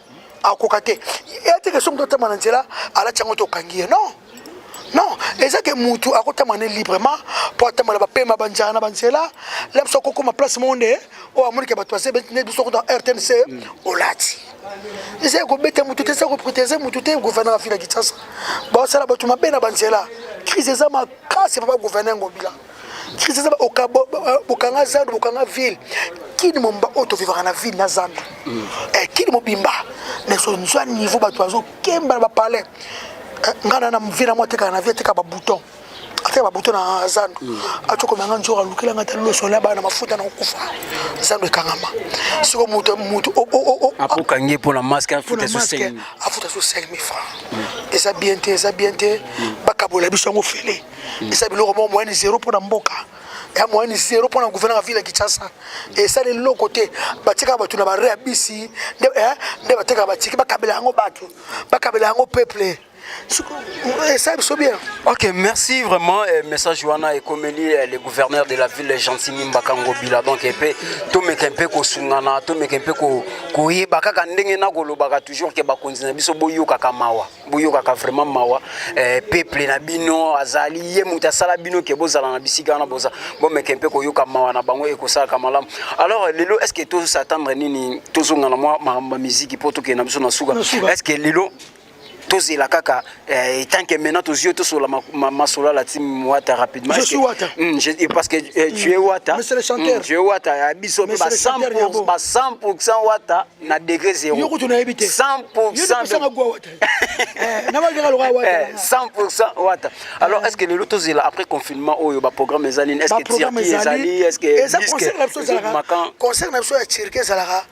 akoka te. Eya te ke so moto atamba na nzela alati yango te, okangi ye. Non, non, eza ke mutu akotamba ne librement mpo atambola, bapema banzala na banzela. La biso akokoma place moko nde oyo amonike bato base nde biso kota RTNC olati. Eza ya kobeta mutu te, eza ya koprotéger mutu te. Gouverneur ya ville ya Kinshasa, baosala bato mabe na banzela. Crise eza makasi, papa gouverneur Ngobila. Crise eza, bokanga zando, bokanga ville Kini momba oyo tovivaka na ville na zando. Kini mobimba neso nzwa niveau bato bazokemba na bapalais. Ngai na vie na mo atekaka na vie, ateka babouton, ateka babouton na zando. Atokomanga nzoka, alukelanga ata loso na bana na mafuta na kokufa. Zando ekangama. Siko moto moto Apokangi ye mpona masque, afuta so masque 5 afuta so 5000 francs, eza bien te, eza bien te. Bakabola biso yango fele. Eza biloko moko moyenne zéro mpona mboka, ya moyenne zéro mpona gouverneur ya ville ya Kinshasa. Esali eloko te. Batikaka bato na bare ya bisi nde nde batekaka batiki, bakabela yango bato, bakabela yango peuple. Esali biso bien. Ok, merci vraiment. Message wana ekomeli le gouverneur de la ville, Gentiny Mbaka Ngobila. Donc epe tomeka mpe kosungana, tomeka mpe koyeba kaka ndenge na kolobaka toujours ke bakonzi na biso boyokaka mawa, boyokaka vraiment mawa. Peuple na bino azali ye moto asala bino ke bozala na bisika wana boza. Bomeka mpe koyoka mawa na bango, ekosalaka malamu. Alors lelo, est ce que tos'attendre nini? Tozonga na mwa makambo ya miziki mpo tokende na biso na suka. Na suka. Est ce que lelo Tozela kaka eh, tant que maintenant tozwi yo tosolola masolo la team Wata rapidement. Je suis Wata. Parce que eh, tu es Wata. Monsieur le chanteur. Tu es Wata ya biso Monsieur ba le chanteur, 100% Yabo. ba 100% Wata na degré zéro. Yo kutu nayebi te. 100% Yo gwa Wata. Eh, na ba loka Wata. Eh, 100% Wata. Alors est-ce que lelo tozela après confinement oyo ba programme ezali nini? Est-ce que Baprogramme Turquie ezali, est-ce que eza disque concert na biso ezalaka Makan concert na biso ya Turquie ezalaka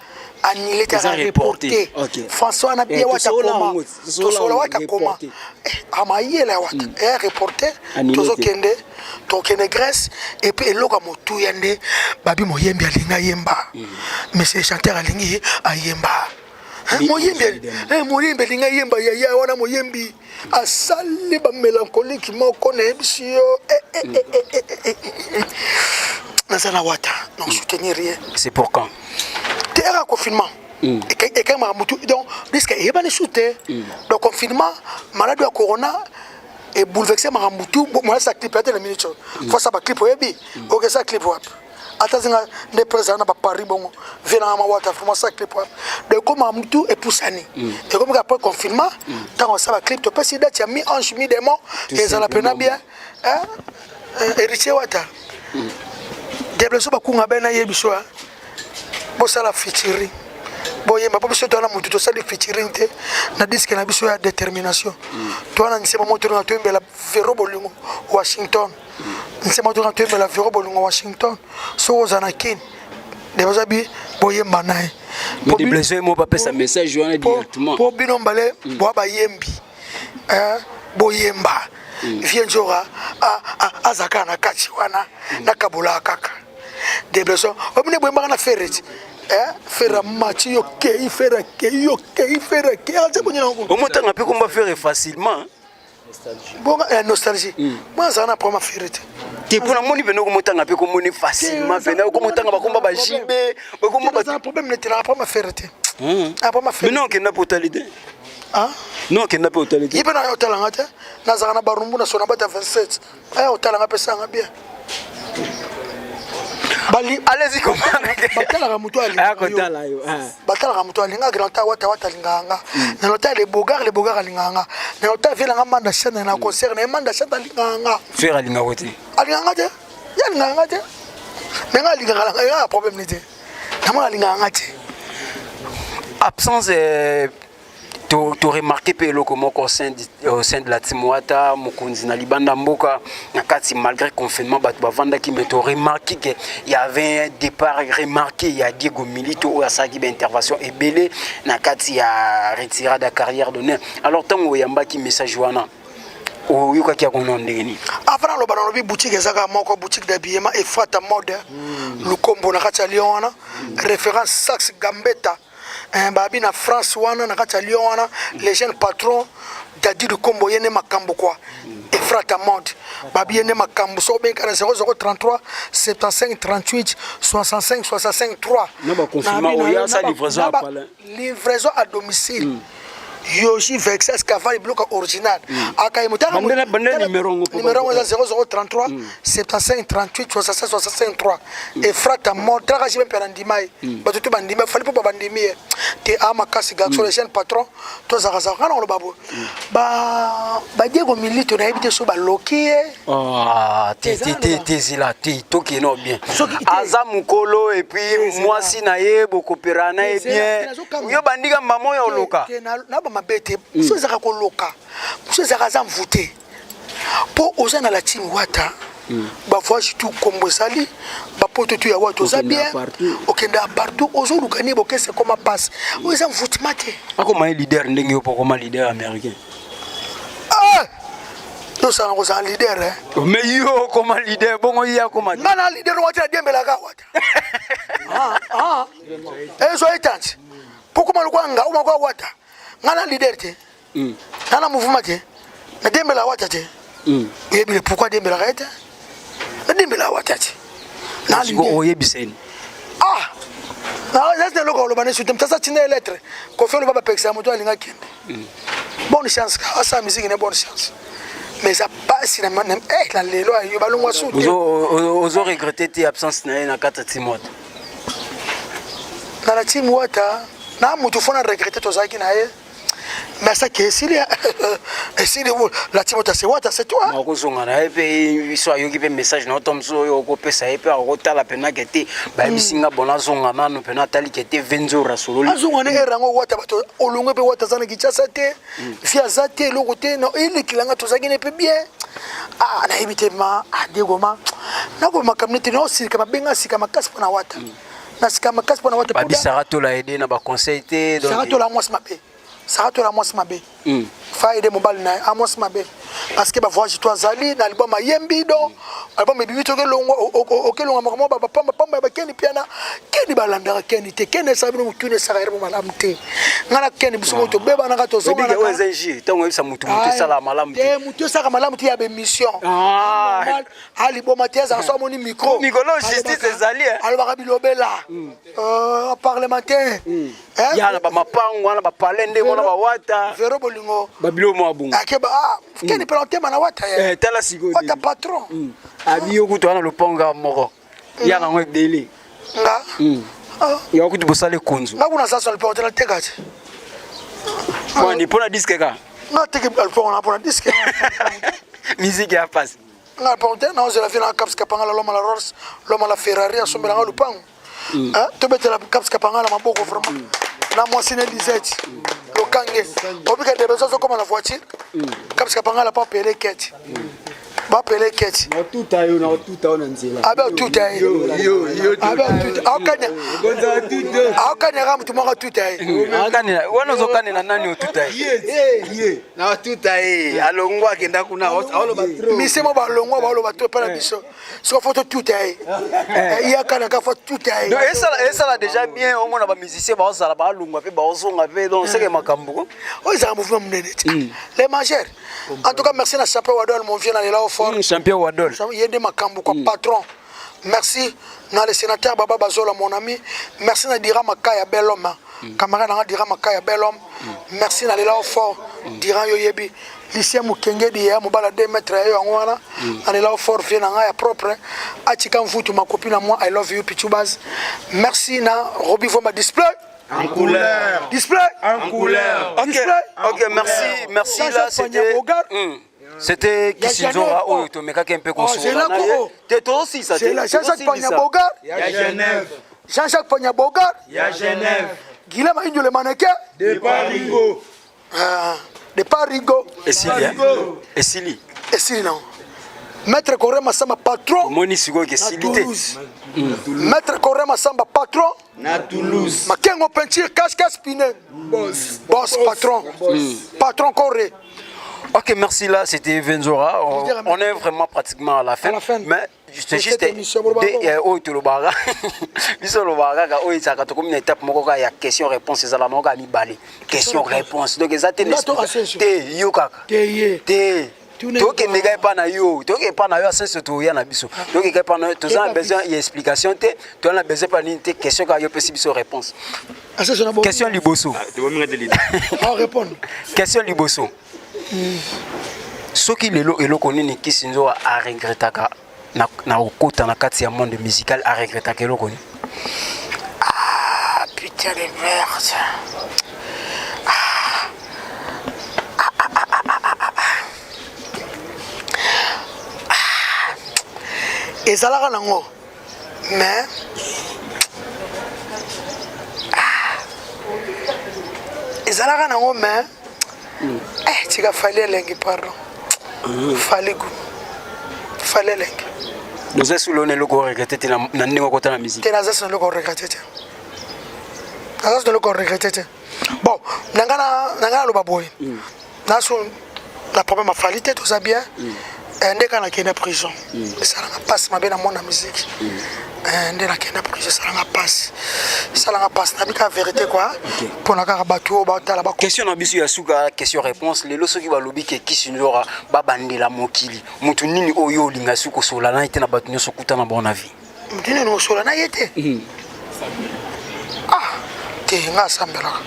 annulé te Eza aka reporté. reporté. François na Eh, bien Wata tosola koma yango, tosola tosola yango, Wata koma. reporté. Eh, amayela ya Wata eya reporté. Annulé te. Tozokende, tokende Grèce et puis eloko ya motuya nde babi moyembi alingi ayemba, monsieur le chanteur alingi ayemba. Hein, moyembi eh, moyembi alingi ayemba yaya wana, moyembi asali bamélancolique moko nayebisi yo eh, eh, eh, eh, eh, eh, eh, eh. Naza na Wata donc soutenir ye. C'est pour quand? Te era confinement ekangaka motu, donc risque eyebani su te. Donc confinement, maladi ya corona ebouleverse makambo tu. Molasa clip ate na minute oyo fosa baclip oyebi okesa clip wapi? Ata zinga nde président na baparis bongo vie nanga mawata vraiment sa clip wapi? Donc ekoma mutu epusani, ekomika après confinement ntango osala clip, topesi date ya mi ange mi démon ezala pena bien. Hein? Héritier Wata debleso bakunga be nayebi so bosala featuring, boyemba mpo biso towana motu tosali featuring te na disque na biso ya détermination. Towana nsema mo tolinga toyembela Vero Bolingo Washington, nsema tolinga toyembela Vero Bolingo Washington. Soki oza na Kini debaza bi boyemba na ye. Mais des blessés mo bapesa message wana directement. Mpo bino mbale boa bayembi, eh, boyemba vie nzora aza kaka na kati wana nakabolaka kaka debleson obine boyembaka na Ferret, eh, Ferre amati yo kei, Ferre akei yo kei, Ferre akei aza bonyela yango. Omotanga mpe komba Ferre facilement. Bonga eh, nostalgie mwa azala na problème Ferre te. Te, mpo namoni pene okomotanga mpe komoni facilement pene okomotanga bakomba bajibe bakomba. Aza na problème nete na problème Ferre te, na problème Ferre. Mais non, okenda mpe otali te. Ah? Non, okenda mpe otali te. Ye mpe na otalanga te, nazalaka na barumbu na sona bata 27 aya otalanga mpe sanga bien. Allez-y, batalaka moto Aya kotala yo, ah. Batalaka moto alingaka na ota Wata, Wata alingaka nga na lota le Bogar, le Bogar alingaka nga na lota vie nanga Manda Chante na concert na ye, Manda Chante alingaka nga. Ferre alingako te. Alingaka nga te, ye alingaka nga te, me nga alingaka nanga nga ya problème ne te, namona alingaka nga te. Absence eh, to remarqué mpe eloko moko au sein de la team Wata mokonzi na libanda mboka na kati, malgré confinement bato bavandaki, mais to remarqué que y avait un départ remarqué ya Diego Milito oyo asalaki baintervention ebele na kati ya retirade ya carrière d'honneur. Alors ntango oyambaki message wana, oyokaki yango na ndenge nini? Avant naloba, nalobi boutique eza kaka moko, boutique d'habillement Efrata Mode Lukombo na kati ya Lyon wana, référence Sax Gambetta. Eh, babi na France wana na kati ya Lyon wana, les jeunes patrons Dadi Lukombo, ye nde makambo kwa Efrata Mode, babi ye nde makambo. So obenga na 0033 75 38 65 65 3. Na baconfinement oyo asala livraison ya palin. Livraison à domicile, Yoshi Vexas Cavalli, biloko original akaye. Bandela numéro ngo mpo Numéro ngo eza 0033 75 38 65 65 3, Efrata Mode. Talaka jibe mpe na ndima ye, bato to bandimi fali mpo bandimi ye te a makasi garçon, le jeune patron. Tozalaka nga na koloba boye, badiego Milito nayebi te so baloki ye. Ah, te te te te, zela te, tokende bien. Aza mokolo et puis mwasi na ye bokopera na ye bien. Yo bandika mama oyo oloka. Te, na bamabe te. Mosu ezalaka koloka, mosu ezalaka aza mvute mpo oza na la team Wata, bavoyage tu kombo ezali bapoto tu ya Wata, oza bien, okendaka partout, ozoluka nini bokese ekoma passe oyo eza mvutima te. Akoma ye leader ndenge yo mpo okoma leader américain. Ah! Tosala kozala leader, eh. Mais yo okoma leader bongo ye akoma te. Nga na leader wati nadiembelaka Wata. Ah, ah. Ezwa etanti mpo koma lokwa nga oma kwa Wata, nga na leader te, nga na mouvement te, nadiembela Wata te. Oyebi le pourquoi adiembelaka ye te, nadiembelaka Wata te na leader. Oyebisa ye. Ah, nasi na eloko koloba nesu te. Mtasa tinda ye lettre Kofi oloba bapekisa moto alinga kende. Bonne chance, asala musique ne, bonne chance, mais eza pasi na lelo ayo balongwa su te. Ozo regretter te absence na ye na kati ya team Wata? Na la team Wata na mutu fo na regrete, tozalaki na ye. Mais ça qui esili esili la team c'est wata c'est toi. Okozonga na ye mpe biso ayoki mpe message na yo to mosusu oyo okopesa ye mpe akotala mpena ke te bayebisi nga bona azonga nanu mpena atali ke te venzora asololi azonga na ere yango wata bato olongwe mpe wata aza na kinshasa te fi aza te eloko te na elekela nga tozalaki ne mpe bien ah nayebi te ma adegoma nakoma makambo nete naosilika babenga sika makasi mpo na wata na sika makasi mpo na wata babi sara tola aide na baconseil te sara tola mwasi mabe sara tola mwasi mabe mm. fa aide mobali na ye amwasi mabe parce que bavoyage to azali na album ayembi donc album ebimi toki elongwa okelongwa makambo bapamba pamba ya bakeni piana keni balandaka keni te keni esala bino motuni esaka yerbo malamu te ngai na keni biso moto tobebanaka tozonganaka eza injure ntango oyebisa motu motu esalaka malamu te motu esalaka malamu te ya baémission ah. aliboma te azala so amoni micro mikolo justice ezali eh. alobaka bilobela hmm. euh, parlementaire hmm. eh? ya na bamapango wana bapale nde wana bawata vero bolingo babilo mwa bongo akeba ah hmm. keni pela otema na wata ye eh, tala sikoyo wata patron abi yo kutu wana lopango kaka moko ya nango ebele nga ah. ya kutu bosala ekonzo nga kuna sasa lopango te nateka te mpo na diske kaka nga teki lopango na mpo na diske musique ya pasi nga lupango te naozela vie na caps kapanga la loma la rolls loma la ferrari asombela nga lupango mm. tobetela caps kapanga na maboko vraiment mm. na mwasi ne lisette mm. lokange obika debeso azokoma na voiture caps kapanga la pa pele keti bapele keti natuta yo natuta yo na nzela abe otuta ye abe otuta aokanya aokanya motu moko atuta ye wana ozokanela nani otuta ye na tuta ye alongwa akenda kuna aoloba trop mise mo balongwa baoloba trop epai na eh. biso soki fo totuta ye eh. eh, yaka na ka fo tuta ye esala déjà bien omona bamusicien baozala balongwa mpe baozonga mpe donc seke makambo ko oyo ezala mouvement monene ti hmm. les mangeurs en tout cas merci na champion wadol mon vieux na lela au fort hmm, champion wadol ye nde makambo quoi hmm. patron merci na le sénateur baba bazola mon ami merci na dira makaya bel homme mm. camarade nanga dira makaya bel homme mm. merci na lela fort mm. dira yo yebi lucien mokengedi ya mobala 2 mètre ya yo yango wana mm. na lela fort vie na ngai ya propre atika mvutu ma copine na moi i love you pichubaz merci na robi vomba display En couleur. Display. En couleur. Ok, Display. ok, merci, merci. Là, c'était. C'était Kisinzora oyo tomekaki mpe kosolola na ye te tozosisa te Jean-Jacques Pagnabogar ya Genève Jean-Jacques Pagnabogar ya Genève Guillaume Indio le mannequin de Parigo ah, de Parigo esili esili esili non Maître Coré Massamba patron omoni sikoyo kesili te Maître Coré Massamba patron na Toulouse Makengo peinture cache cache pine boss boss patron mm. patron Coré Ok, merci là, c'était Venzora. On, on est vraiment pratiquement à la fin. À la fin. Mais c'est juste oyo tolobaka biso olobaka kaka oyo ezalaka tokomi na étape moko kaka ya question réponse ezala moko kaka mibale question réponse donc eza te te yo kaka te tokende kaka epa na yo toke epa na yo asense toya na biso toke kaka epa na yo toza na besoin ya explication te toza na besoin epa nini te question kaka yo opesi biso réponse question liboso ah, question liboso soki lelo eloko nini kisi nzoka aregretaka na kokota na kati ya monde musical aregretaka eloko nini ah putain de merde ah. Ah, ah, ah, ah, ah, ah. Ah. ezalaka nango mais ah. ezalaka nango mais mm. eh, tika fali elengi pardon mm. fali gu fali elengi oza solo na eloko oregrete te na ndenge okota na musique te naza solo eloko oregrete te naza solo eloko oregrete te bon na ngai naloba boye mm. naso na problème afali te toza bien mm. eh, nde kaka nakende prison mm. esalanga mpasi mabe na mwana miziki mm. eh, nde nakende prison esalanga mpasi esalanga mpasi nabi kaka verité kua mpona kaka bato oyo batala question na biso ya suka question réponse lelo soki balobi ke kisinzora babandela mokili motu nini oyo olinga soki kosola na ye te na bato nyonso okuta na bango na vie motu nini osola na ye te mm. ah te nga asambelaka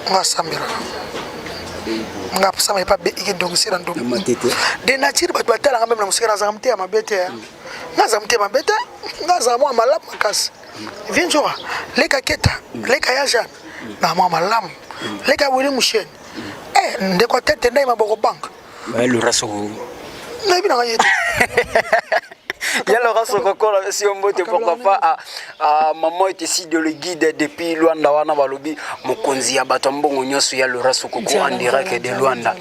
nga asambelaka nga asamba epa ike ndongisela ndomi de nature bato batalanga meme na mosika nazalaka motema mabe te mm. nga azala motema mabe te nga azala mwa malamu makasi mm. vie nzoka leka keta leka ya jeanne na mwa malamu leka wili musheni. Eh, ndeko tete ndai maboko banque. Ouais, le raso. Nayebi na ngai ye te. Ya Laurent Sokoko si mbote pourquoi pas à, à maman était si de le guide depuis Luanda wana balobi mokonzi ya bato mbongo nyonso ya Laurent Sokoko en direct de Luanda.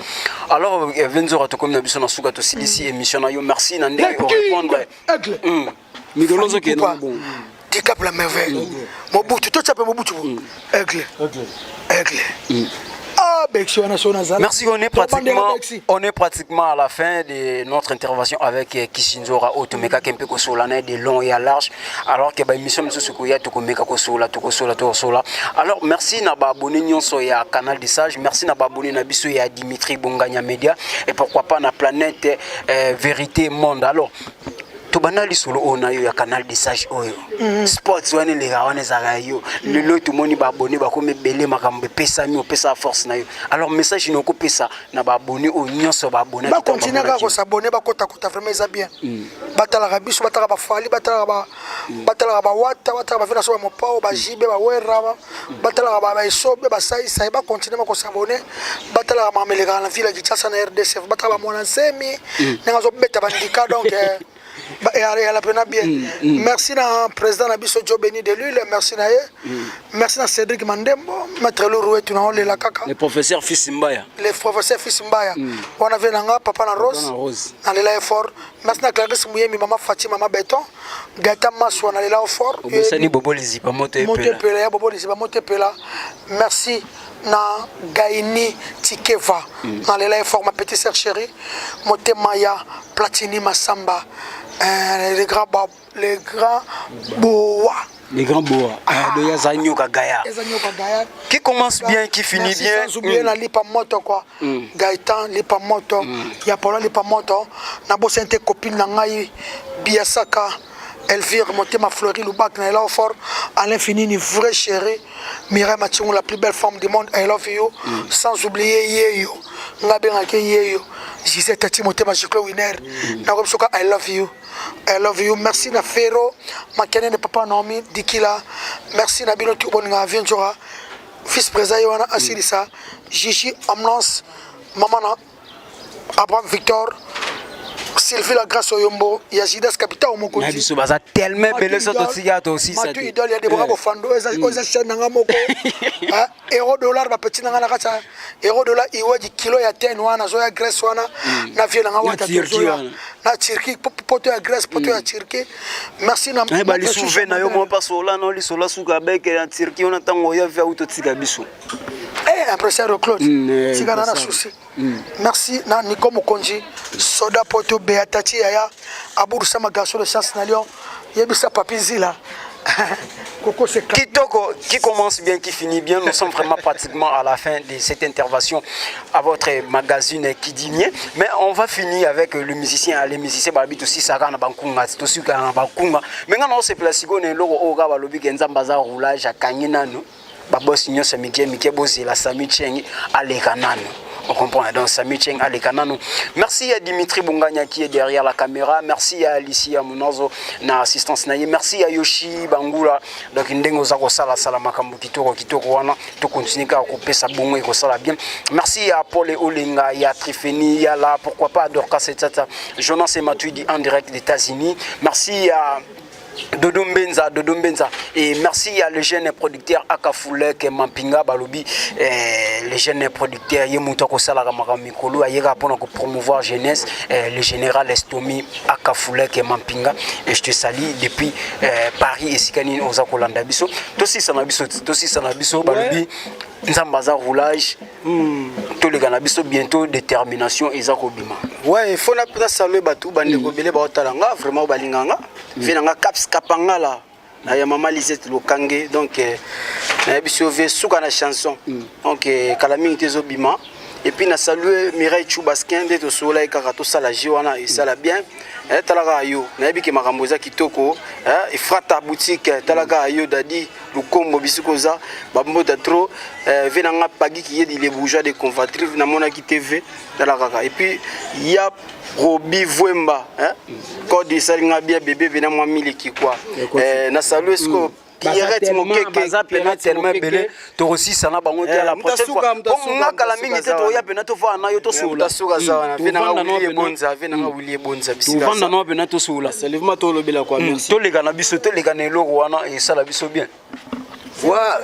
Alors euh, Venzora tokomi na biso na suka tosilisi émission na yo merci na ndenge ko répondre. Aigle. Mm. Mikolo ozokende na bongo. Dicap la merveille. Mm. Mobutu, toi tu appelles Mobutu. Mm. Aigle. Aigle. Mm. Ah, Bexi, on a son azal. Merci, on est pratiquement, on est pratiquement à la fin de notre intervention avec eh, Kishinzora Otomeka Kempe Kosolana de long et à large. Alors que bah, émission Monsieur Sukuya Tokomeka Kosola, Tokosola, Tokosola. Alors merci na ba abonné nyonso ya Canal des Sages, merci na ba abonné na biso ya Dimitri Bonganya Media et pourquoi pas na planète euh, Vérité Monde. Alors tobanda lisolo oyo na yo ya canal de sage oyo mm. sports wana eleka wana ezalaka yo lelo tomoni baabone bakomi ebele makambo epesami opesa force na yo alors message na okopesa na baabone oyo nyonso baabone bakontinue kaka kosabone bakotakota vraiment eza bien mm. batalaka biso batalaka bafali batalaka mm. batalaka bawata batalaka bavena so bamopao bajibe bawera batalaka baesobe basaisai bakontinue bakosabone batalaka makambo elekaka na ville ya kinshasa na rdc batalaka bamwana nsemi ndenge azobeta bandika donc eh, eyala mpena bien mm, mm. merci na président na biso jo beni de lule merci na ye mm. merci na cédric mandembo maître loru wetu na olela kaka le professeur fils mbaya le professeur fils mbaya wana vie na nga papa na rose nalela ye fort merci na clarisse muyemi mama fati mama beton gaëtan maswa nalela yo fort obosani bobo liziba moto epela ya bobo liziba moto epela merci na Gaini Tikeva mm. nalela ye fort ma petite sœur chérie motema ya Platini Masamba euh, le grand ba, le grand boa le grand boa ah, ah. eza nyoka gaya eza nyoka gaya qui commence bien qui finit Merci, bien sans oublier mm. na lipa moto quoi mm. Gaëtan lipa moto mm. ya Paula lipa moto na bosani te copine na ngai Biasaka Elvire Motema Fleury Lubak na Ela fort Alain Finini vrai chéri Mireille Matingo la plus belle femme du monde I love you mm. sans oublier Yeyo nga bengaki Yeyo Gisèle Tati Motema Jiclo Winner mm. na soka I love you I love you merci na Ferro Makenene papa Naomi Dikila merci na bino tout boninga vieux Nzora vice président ye wana asilisa Gigi Amlance maman na Abraham Victor Sylvie la grâce oyombo ya Judas Capitao mokonzi na biso baza tellement ebele so totika tosisa matu idole ya Deborah eh. Bofando eza mm. eza chaîne nanga moko hein euro dollar ba petit nanga na kati euro dollar iwaji kilo ya ten wana zo ya Grèce wana mm. na vie nanga wata tozoya na Turquie poto ya Grèce poto ya mm. Turquie merci na eh, ba lisuve na yo mo pasola no lisola suka beke ya Turquie wana tango ya via utotika biso eh impresario Claude mm, tika na souci Mm. Merci na Nico Mokonzi, Soda Poto, Beatati Yaya, Aboudou Sama Garçon de Chance na Lyon, Yebisa Papi Zila. Coco, c'est Kitoko, qui commence bien, qui finit bien. Nous sommes vraiment pratiquement à la fin de cette intervention à votre magazine qui dit bien. Mais on va finir avec le musicien, les musiciens, Babi, aussi, Sarah, Bankunga, aussi, Bankunga. Maintenant, on se place, on est là, on va lobby, Nzambaza, roulage, à Kanyinano. Ba boss nyonso ya mike mike bozela Sami Cheng aleka nanu. On comprend donc Sami Cheng aleka nanu. Merci à Dimitri Bonganya qui est derrière la caméra. Merci à Alicia Munazo na assistance na ye. Merci à Yoshi Bangula donc ndenge oza kosala sala makambo kitoko kitoko wana to continuer kaka kopesa bongo ekosala bien. Merci à Paul Olenga ya Trifeni ya la pourquoi pas Dorcas Etata Jonas et Matuidi en direct des États-Unis. Merci à Dodo Mbenza, Dodo Mbenza. Et merci à le jeune producteur Akafoulek Mampinga Balobi, eh, le jeune producteur Yemuto Kosala Mikolo, Ayera pour promouvoir jeunesse, eh, le général Estomi Akafoulek Mampinga. Et je te salue depuis eh, Paris et Sikani Oza Kolanda Biso. Tosi sana biso, tosi sana biso, Balobi. Nzambe aza roulage mm. toleka na biso bientôt détermination eza kobima ouais il faut na na saluer bato bandeko ebele mm. baotala nga vraiment balinga nga mm. vie na nga caps kapangala na ya mama Lisette Lokange donc eh, nayebi si ovie suka na chanson mm. donc eh, kala mingi te ezobima et puis na saluer Mireille Choubasquin nde tosololaki kaka tosala jeu wana esala bien eh, tala kaka yo nayebi ke makambo eza kitoko eh, efrata boutique tala kaka yo dadi lukombo bisika oza bambota trop eh, ve na nga pagi kiyedi le bourgeois de convatrive namonaki tv tala kaka et puis ya robi vuemba eh? code esali nga bien bebe vena mwa miliki quoi eh, na salue sikoyo mm. Pierrette Mokeke, baza pena tellement ebele, tokosisa na bango te. La prochaine fois, nga kala mingi te, toya pena tovanda na yo, tosola. Suka za wana, ve nanga Willy Ebonza, ve nanga Willy Ebonza bisika. Tovanda na pena, tosola. Salivement tolobela quoi, merci. Toleka na biso, toleka na eloko wana esala biso bien. Wa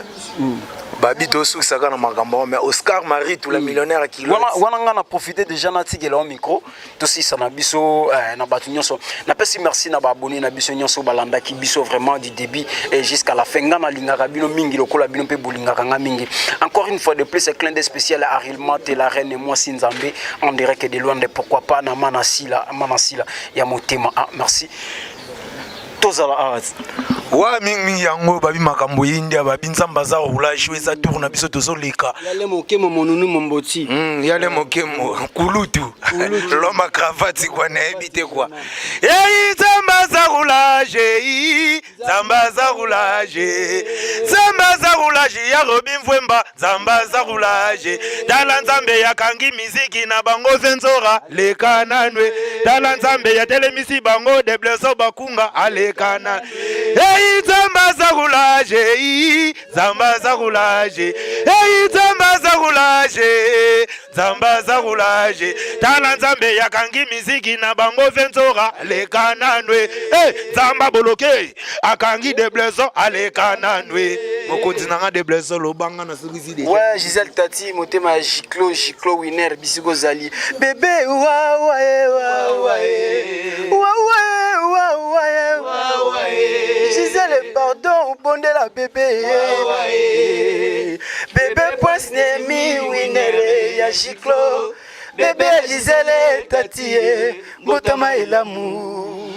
babi, tosukisaka na makambo wana, mais Oscar Marie tout la millionnaire kilo. Wana nga na profite déjà, natikela wa micro, tosisa na biso na bato nyonso. Napesi merci na baabonné na biso nyonso balandaki biso vraiment du début et jusqu'à la fin. Nga nalingaka bino mingi lokola bino mpe bolingaka nga mingi. Encore une fois de plus, clin d'œil spécial à Arilmate, la reine mwasi Nzambe, en direct de Luanda, pourquoi pas na Mana Sila, Mana Sila ya motema. Ah, merci, tozala awa. Wa mingimingi yango babi makambo yindia, babi Nzambe aza roulage oyo eza tour na biso, tozoleka. Yale mokemo monunu momboti. Yale mokemo kulutu loma cravate kwa, nayebi te kwa. Ei, Nzambe aza roulage, ei Nzambe aza roulage, Nzambe aza roulage ya Robi Mvwemba, Nzambe aza roulage. Tala Nzambe yakangi miziki na bango, zenzora leka nanwe. Tala Nzambe yatelemisi bango, debleso bakunga aleka na. Ei, Nzambe aza roulage, ei Nzambe aza roulage, ei Nzambe aza roulage, Nzambe aza roulage. Tala Nzambe yakangi miziki na bango, venzora aleka nanwe. Hey, Nzambe aboloke akangi debleso aleka nanwe. Mokonzi nanga debleso lobanga na sukisi de. Ouais, Gisèle Tati, motema ya Giclo, Giclo Winner, bisiko zali. Bébé, wa wa e, wa wa e. Wa wa e, wa wa e. Wa wa e. Gisèle, pardon, bondela bébé. Bébé Prince Nemi Winner ya Giclo. Bébé ya Gisèle Tati, e, mbotama elamu.